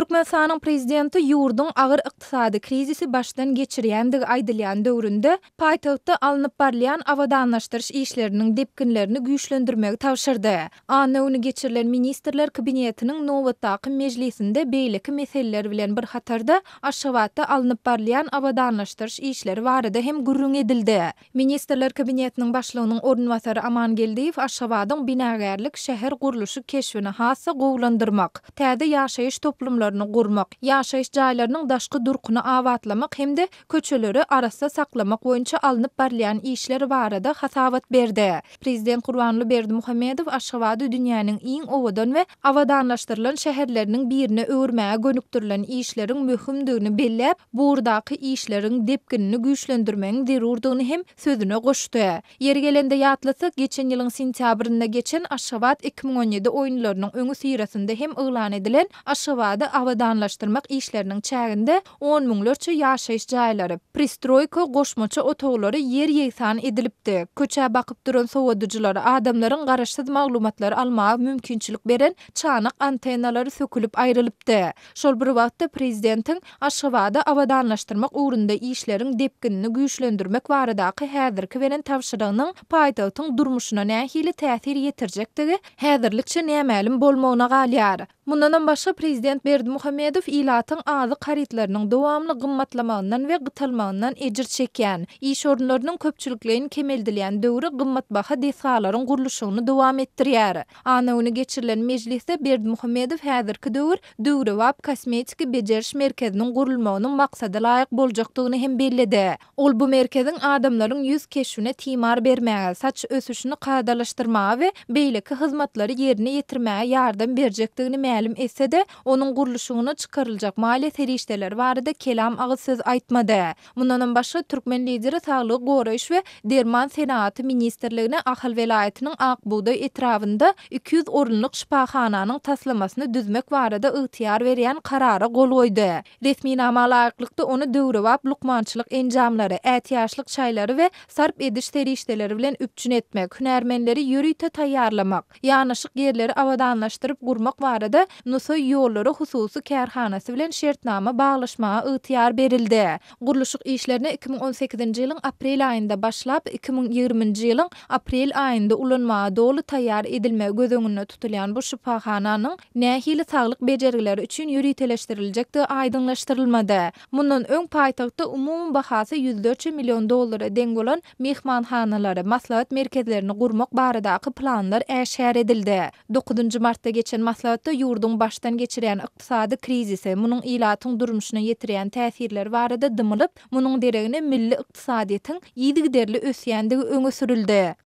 Türkmenistanyň prezidenti ýurduň agyr ykdysady krizisi başdan geçirýändigi aýdylýan döwründe, paýtagtda alnyp barylýan abadanlaşdyryş işleriniň depginlerini güýçlendirmegi tabşyrdy. Anna güni geçirilen Ministrler Kabinetiniň nobatdaky mejlisinde beýleki meseleler bilen bir hatarda, Aşgabatda alnyp barylýan abadanlaşdyryş işleri barada hem gürrüň edildi. Ministrler Kabinetiniň Başlygynyň orunbasary Aman Geldiýew Aşgabadyň binagärlik şäher gurluşyk keşbini has-da gowulandyrmak, täze ýaşaýyş toplumlaryny gurmak, ýaşaýyş jaýlarynyň daşky durkuny abatlamak hem-de köçeleri arassa saklamak boýunça alnyp barylýan işler barada hasabat berdi. Prezident Gurbanguly Berdimuhamedow Aşgabady dünýäniň iň owadan we abadanlaşdyrylan şäherleriniň birine öwürmäge gönükdirilen işleriň möhümdigini belläp, bu ugurdaky işleriň depginini güýçlendirmegiň zerurdygyny hem sözüne goşdy. Ýeri gelende ýatlasak, geçen ýylyň sentýabrynda geçen Aşgabat 2017 oýunlarynyň öňüsyrasynda hem yglan edilen Aşgabady abadanlaşdyrmak işleriniň çäginde on müňlerçe ýaşaýyş jaýlary, pristroýka goşmaça otaglary ýer-ýegsan edilipdi. Köçä bakyp duran sowadyjylary, adamlaryň garaşsyz maglumatlary almaga mümkinçilik beren çanak antennalary sökülip aýrylypdy. Şol bir wagtda, prezidentiň Aşgabady abadanlaşdyrmak ugrunda işleriň depginini güýçlendirmek baradaky häzirki beren tabşyrygynyň paýtagtyň durmuşyna nähili täsir ýetirjekdigi häzirlikçe nämälim bolmagyna galýar. Mundanam başga, prezident Berdimuhamedow ilatyň azyk harytlarynyň dowamly gymmatlamagyndan we gytalmagyndan ejir çekýän, iş orunlarynyň köpçülikleýin kemeldilýän döwri gymmatbaha desgalaryň gurluşygyny dowam etdirýär. Anna güni geçirilen mejlisde Berdimuhamedow häzirki döwür döwrebap kosmetiki bejeriş merkeziniň gurulmagynyň maksada laýyk boljakdygyny hem belledi. Ol bu merkeziň adamlaryň ýüz keşbine timar bermäge, saç ösüşini kadalaşdyrmaga we beýleki hyzmatlary ýerine ýetirmäge ýardam berjekdigini mälim etse-de, onuň gurluşygyna çykaryljak maliýe serişdeleri barada kelam agyz söz aýtmady. Mundanam başga, türkmen Lideri Saglygy goraýyş we derman senagaty ministrligine Ahal welaýatynyň Ak bugdaý etrabynda 200 orunlyk şypahananyň taslamasyny düzmek barada ygtyýar berýän Karara gol goýdy. Resminama laýyklykda, ony döwrebap lukmançylyk enjamlary, ätiýaçlyk şaýlary we sarp ediş serişdeleri bilen üpjün etmek, hünärmenleri ýörite taýýarlamak, ýanaşyk ýerleri abadanlaşdyryp gurmak barada Nusaý ýollary hususy kärhanasy bilen şertnama baglaşmaga ygtyýar berildi. Gurluşyk işlerine 2018-nji ýylyň aprel aýynda başlap, 2020-nji ýylyň aprel aýynda ulanmaga doly taýýar edilmegi göz öňünde tutulýan bu şypahananyň nähili saglyk bejergileri üçin ýöriteleşdiriljekdigi aýdyňlaşdyrylmady. Mundan öň paýtagtda umumy bahasy ýüzlerçe million dollara deň bolan myhmanhanalary, maslahat merkezlerini gurmak baradaky planlar äşgär edildi. Dokuzynjy martda geçen maslahatda ýurduň başdan geçirýän ykdysady krizisi, munuň ilatyň durmuşyna ýetirýän täsirleri barada dymylyp, munuň deregine milli ykdysadyýetiň yzygiderli ösýändigi öňe sürüldi.